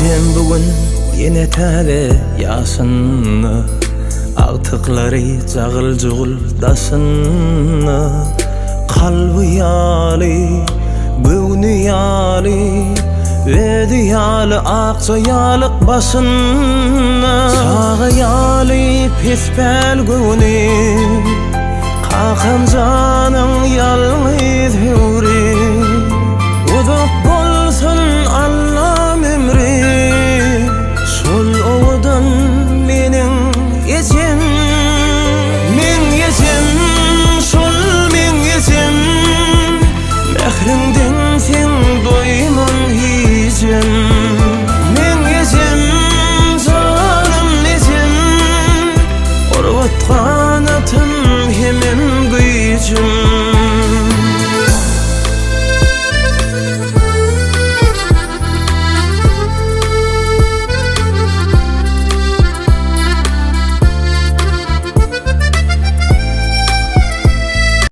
Ejem bu gün ýene täze ýaşynda, Agtyklary jagyl-jugul daşynda. Kalby ýaly, göwni ýaly, Özi ýaly akja ýalyk başynda. Çaga ýaly pespäl göwni, Kakam janyň ýalňyz höwri.